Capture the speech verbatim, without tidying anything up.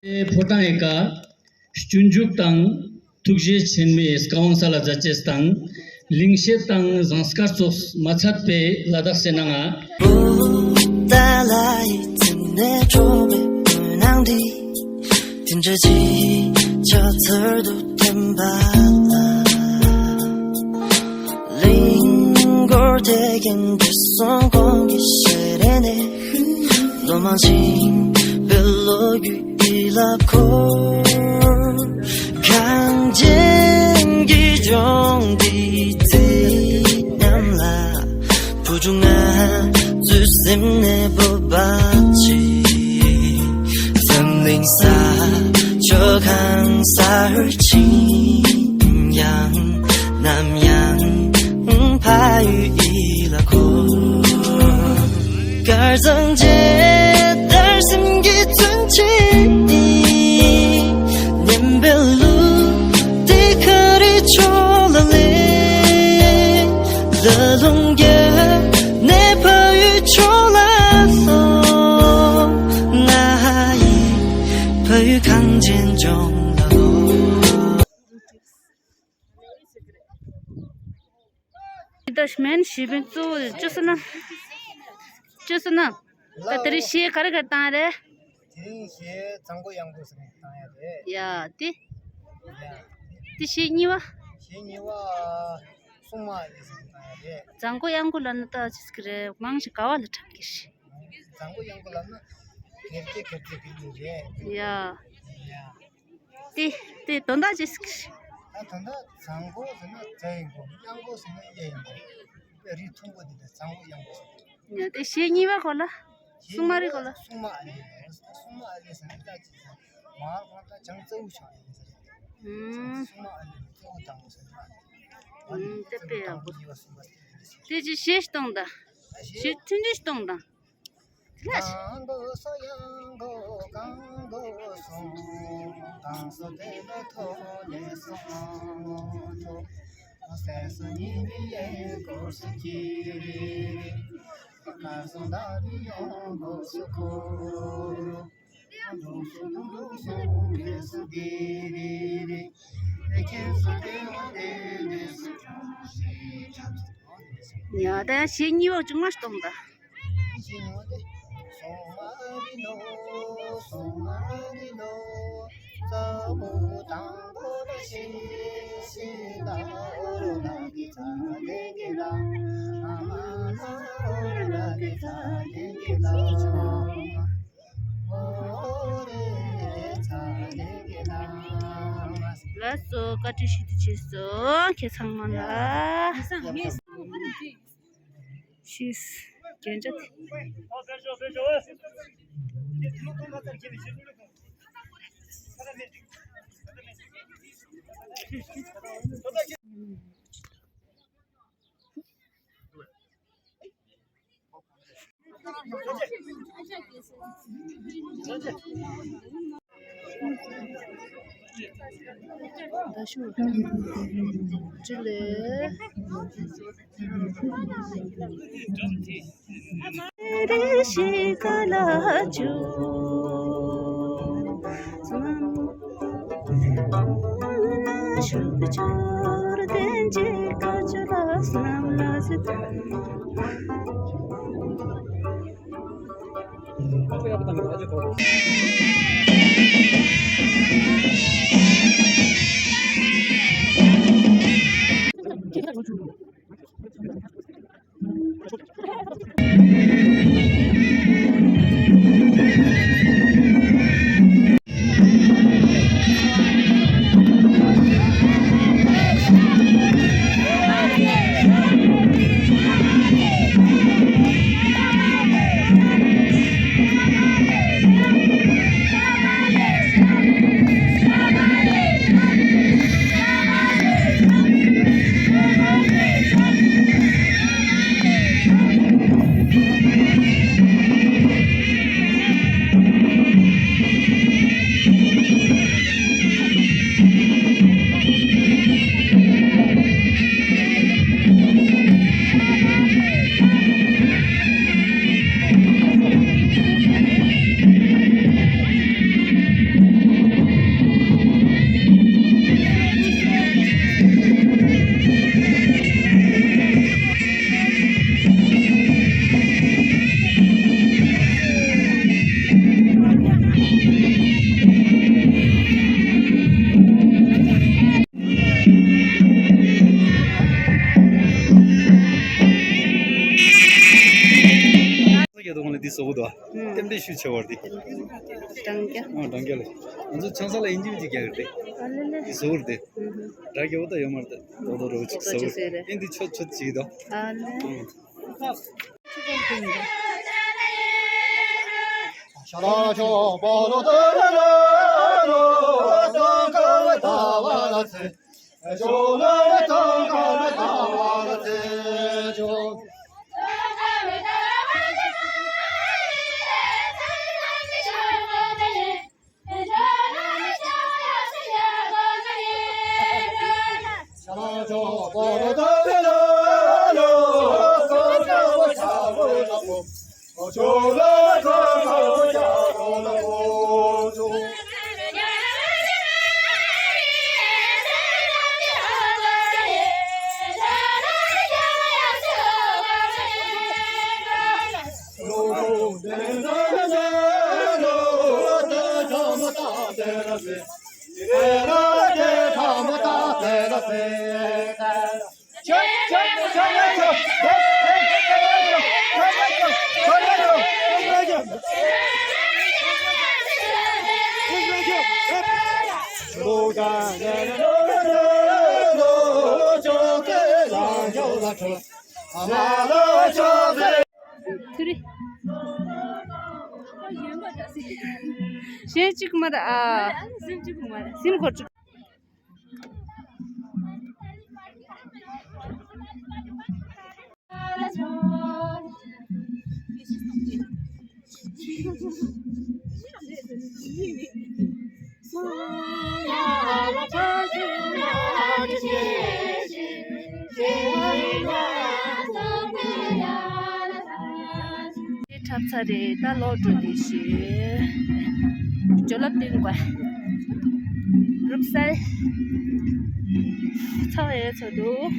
ཕོ་བྲང་ཡི་ཀ་སྤྱོད་འཇུག་དང་ཐུགས་རྗེ་ཆེན་མོའི་བཀའ་དབང་ས་ལ་མཛད་ཅེས་དང་། ལིང་ཤེད་དང་ཟངས་དཀར་སོགས་མ་ཚད་པའི་ལ་དྭགས་སེ་ན་ང་། བུ་ཏཱ་ལའི་མཚན་ནས་འཕྲོ་བའི་མུན་ནག་འདི། དེ་འདྲ་ཅིག་ཆ་ཚར་དུ་འཐེན་པ་ལ། གླིང་སྐོར་དེ་གན་འདྲེས་སོང་གོང་གི་ཞལ་རས་ནས། ལོ་མང་ཕྱིན་པའི་ལོ་རྒྱུས་ལ་འཁོར། གངས་ཅན་གྱི་ལྗོངས་འདིའི་མཚན་ཉམས་ལ། བུ་ཕྲུག་ང་ཚོའི་སེམས་ནས་བོད་པ་ཅིག་འཛམ་གླིང་ས་ཕྱོགས་གང་སར་ཕྱིན་ཡང་ནམ་ཡང་ཕ་ཡུལ་ཡིད་ལ་འཁོར། དཀར་གཙང་རྒྱལ་དར་སེམས་ཀྱི་མཚོན་བྱེད་ཡིན། སྙན་པའི་གླུ་དེ་ཁ་རི་ཕྱོགས་ལ་ལེན། ལ་ལུང་བརྒྱབ་ནས་ཕ་ཡུལ་ཕྱོགས་ལ་ལྷོང་། ང་ཡི་ཕ་ཡུལ་གངས་ཅན་ལྗོངས་ལ་ལོག། འདི་ལྟར་སྨན་ཞེས་པའི་གཙོ་བོ་ཅི་སོ་ན། ཅི་སོ་ན། ད་དེ་རིང་གཞས་ག་རེ་ག་རེ་བཏང་རེད། དེ་རིང་གཞས་བཟང་པོ་གཡང་འགུགས་ཟེར་ནས་བཏང་ཡ་རེད། ཡ་དེ། ཡ། དེ་གཞས་གཉིས་པ། གཞས་གཉིས་པ། སྲུང་མ་ཨ་ལེ་ཟེར་ནས་བཏང་ཡ་རེད། བཟང་པོ་གཡང་འགུགས་ལབ་ན་ད་ཅི་ཟེར་གི་རེད། མང་ཞིག་དགའ་བ་ལ་འཁྲབ་ཀྱི་རེད། བཟང་པོ་གཡང་འགུགས་ལབ་ན་ཉེར་སྐྱེས་ཁ་རྩེ་གི་གླུ་རེད། ཡ། ཡ། དེ་དེ་དོན་དག་ཅི་ཟེར་གི་རེད། ད་དོན་དག་བཟང་པོ་ཟེར་ན་རྫ་ཡིན་གོ། གཡང་འགུགས་ཟེར་ན་གཡས་ཡིན་གོ། དཔེ་རིགས་མཐུན་པོ་འདི་འདྲ་བཟང་པོ་གཡང་འགུགས་ཟེར། ཡ་དེ་གཞས་གཉིས་པ་གོ་ལ། སྲུང་མ་རེད་གོ་ལ། སྲུང་མ་ཨ་ལེ་རེད། སྲུང་མ་ཨ་ལེ་ཟེར་ན་ད་ཅི་ཟེར། མར་གོང་ད་བྱང་རྩ་བོ་ཆགས་ཡིན་ཟེར། ཨུམ། སྲུང་མ་ཨ་ལེ་གཙོ་བོ་དང་པོ་ཟེར་ན། ཨུམ་དེ་དཔེ་ཡག་པོ། དེ་ཅི་གཞས་གཏོང་ད། གཞས་མཐུན་སྒྲིལ་གཏོང་ད། དེ་ལ། གང་དགོས་སོ་གཡང་འགུགས་གང་དགོས་སོང་། གང་སོ་དེ་ལ་ཐོག་ནས་སོང་ཐོག་སེམས་སུ་ཉི་མའི་སྐོར་སུ་འཁྱིལ། གར་སོང་བདག་ནི་ཡོང་དགོས་སུ་འཁོར། ཡ་ད་གཞས་གཉིས་པ་བཅུ་ལྔ་གཏོང་ད། ལགས་སོ། བཀའ་དྲིན་ཆེ། ཐུགས་རྗེ་ཆེ་ཁྱེད་ཚང་མ་ལ། ཤིས། རྒྱན་ཆ་དེ། གཙོ་བོ་དོ། ཨུམ། རྟེན་འབྲེལ་ཞུ་ཆེ་བར་དེ། འབྲང་རྒྱ། ཨོ་འབྲང་རྒྱ་ལ། ང་ཚོ་ཆང་ས་ལ་ཡིན་གཅིག་མིན་གཅིག་རྒྱག་གི་རེད། ཨ་ལེ་ལེ། དེ་ཟོ་རེད་དེ། ཨུམ། ར་རྒྱ་བོ་ད་ཡོད་མ་རེད་དེ། དོ་དོ་རོ་ཅིག་ཟོ་རེད། ཨེ་འདི་ཆོད་ཆོད་ཅིག་དོ། ཨ་ལེ། ཨུམ། ཐུ་རི། གཞན་གཅིག་མ་རེད་ཨ། སེམས་འཁོར་གཅིག་འཁྲབ་ཚར་རེད། ད་ལོག་འགྲོ་དུས་ཤི། ཇོ་ལབ་སྟོན་དགོས། རུབ་སལ། ཚ་བ་ཡོད་ཚོད་འདུག